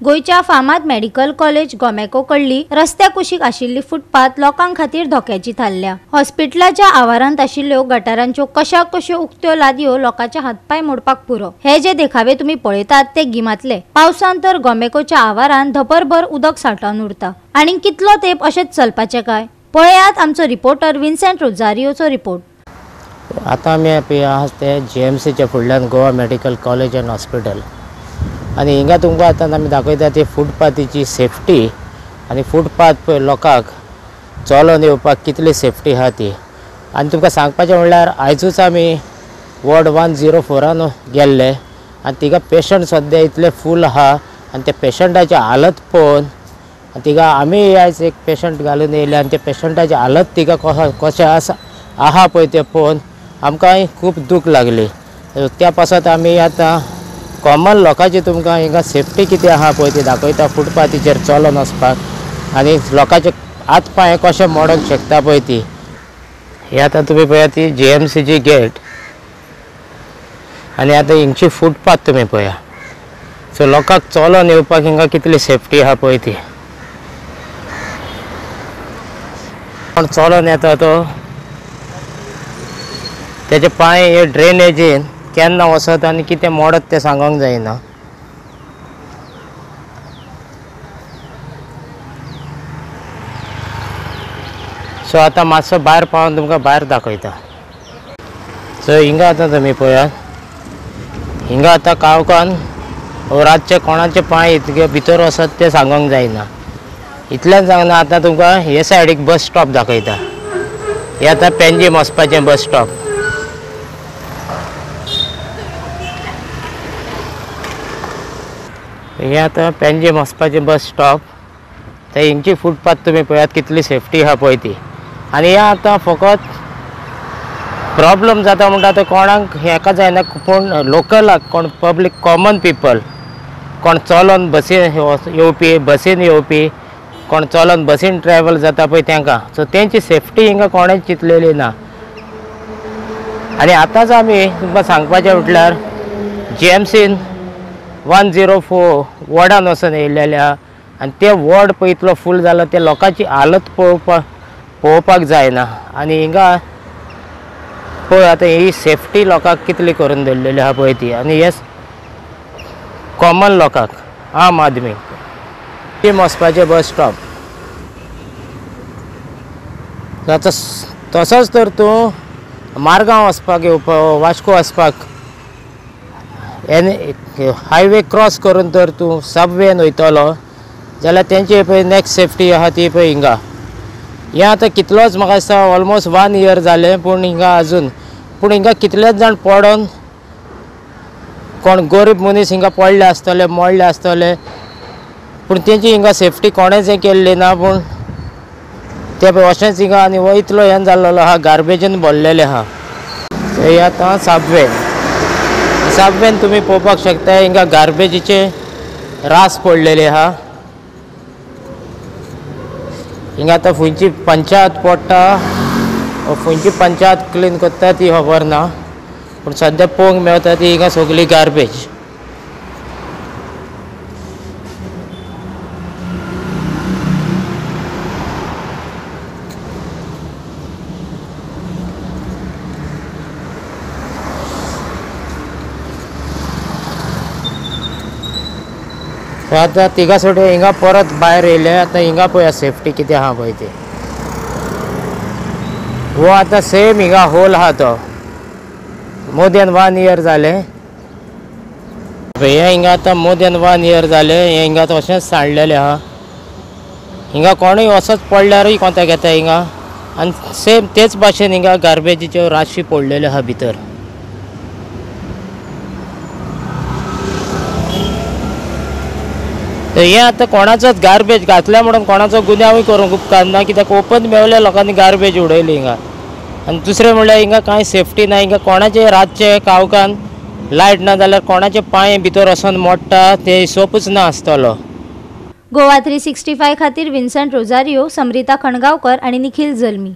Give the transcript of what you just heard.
गोंयच्या फामाद medical college गोमॅको कडली रस्त्या कुशीक आशिल्ली फुटपाथ लोकां खातीर धोक्याची थारल्या. हॉस्पिटलाच्या आवारांत आशिल्ल्यो गटारांच्यो कश्याक कश्यो उक्त्यो लादयो लोकांचे हातपाय मोडपाक पुरो. हे जे देखावे तुमी पळयतात ते गिमांतले. पावसांत तर गोमॅकोच्या आवारांत धपरभर उदक सांठोवन उरता. आनी कितलो तेंप अशेंच चलपाचें काय? पळयात आमचो रिपोर्टर विन्सेंट रोजारियोचो रिपोर्ट. आतां आमी आहा ते जीएमसीच्या फुडल्यान Goa medical college and hospital आनी हिंगा तुमकां आतां आमी दाखयता ती फुटपाथीची सेफ्टी आनी फुटपाथ पळय लोकांक चलोन येवपाक कितली सेफ्टी आहा ती. आनी तुमकां सांगपाचें म्हणल्यार आयजूच आमी वॉर्ड 104 गेल्ले आनी तिगा पेशंट सद्या इतले फूल आहा आनी त्या पेशंटाची हालत पळोवन तिगा आमी आयज एक पेशंट घालून येयले आनी त्या पेशंटाची हालत तिगा कशें आसा आहा पळय तें पळोवन आमकांय खूब दूख लागली. त्या पासत आमी आतां कॉमन लोकांची तुमकां हिंगा सेफ्टी कितें आहा पळय ती दाखयता फुटपाथीचेर चलोन वचपाक आनी लोकांचे हात पांय कशें मोडोंक शकता पळय ती. हे आतां तुमी पळया ती जीएमसीची गेट आनी आतां हिंगची फुटपाथ तुमी पळया. सो लोकांक चलोन येवपाक हिंगा कितली सेफ्टी आहा पळय ती. कोण चलोन येता तो तेजे पांय हे ड्रेनेजीन केन्ना वचत आनी कितें मोडत तें सांगूंक जायना. सो आतां मातसो भायर पावोन तुमकां भायर दाखयता. सो हिंगा आतां तुमी पळयात हिंगा आतां काळखान रातचे कोणाचे पांय इतके भितर वचत तें सांगूंक जायना. इतल्यान सांगना आतां तुमकां हे सायडीक बस स्टॉप दाखयता. हे आतां पेंजीम वचपाचें बस स्टॉप. हे आतां पेंजीम वचपाचें बस स्टॉप. ते हिंगची फुटपाथ तुमी पळयात कितली सेफ्टी आहा पळय ती. आनी हे आतां फकत प्रॉब्लम जाता म्हणटा तो कोणाक हेका जायना पूण लोकलाक कोण पब्लीक कॉमन पिपल कोण चलोन बसीन येवपी बसीन येवपी कोण चलोन बसीन ट्रॅवल जाता पळय तांकां. सो तेंची सेफ्टी हिंगा कोणेच चिंतलेली ना. आनी आतांच आमी तुमकां सांगपाचें म्हटल्यार जीएमसीन 104 वॉर्डान वचून येयलेले आहा आनी ते वॉर्ड पळय इतलो फूल जाला ते लोकांची हालत पळोवपाक जायना. आनी हिंगा पळय आतां ही सेफ्टी लोकांक कितली करून दवरलेली आहा पळय ती. आनी हे कॉमन लोकांक आम आदमी ती वचपाचें बस स्टॉप. आतां तसोच तर तूं मारगांव वचपाक येवपा वास्को वचपाक एन हायवे क्रॉस करून तर तूं सबवेन वयतलो जाल्यार तेंची पळय नॅक्स्ट सेफ्टी आहा ती पळय हिंगा. हें आतां कितलोच म्हाका दिसता ऑलमोस्ट 1 इयर जालें पूण हिंगा अजून पूण हिंगा कितलेच जाण पडोन कोण गरीब मनीस हिंगा पडले आसतले मोडले आसतले पूण तेंची हिंगा सेफ्टी कोणेच हें केल्ली ना. पूण ते पळय अशेंच हिंगा आनी हो इतलो हें जाल्लो आहा गार्बेजीन भरलेलें आहा. हे आतां सबवे सबवेन तुमी पळोवपाक शकता हिंगा गार्बेजीचे रास पडलेले आहा. हिंगा आतां खंयची पंचायत पडटा खंयची पंचायत क्लीन करता ती खबर ना पूण सद्या पळोवंक मेळटा ती हिंगा सगळी गार्बेज. आतां तिगा सोडून हिंगा परत भायर येयले. आतां हिंगा पळया सेफ्टी कितें आहा पळय ती. हो आतां सेम हिंगा होल आहा तो मोर देन 1 इयर जालें. हें हिंगा आतां मोर देन 1 इयर जालें हें हिंगा आतां अशेंच सांडलेलें आहा. हिंगा कोणूय असोच पडल्यारूय कोंताक येता हिंगा आनी सेम तेच भाशेन हिंगा गार्बेजीच्यो राशी पडलेल्यो आहा भितर. हें आतां कोणाचोच गार्बेज घातल्या म्हणून कोणाचो गुन्यांवूय करूंक उपकारना कित्याक ओपन मेवल्या लोकांनी गार्बेज उडयली हिंगा. आनी दुसरें म्हणल्यार हिंगा कांय सेफ्टी ना. हिंगा कोणाचे रातचे काळखान लायट ना जाल्यार कोणाचे पांय भितर वचोन मोडटा ते हिशोबूच ना आसतलो. गोवा 365 खातीर विन्सेंट रोजारियो, समरिता खणगांवकर आनी निखिल जल्मी.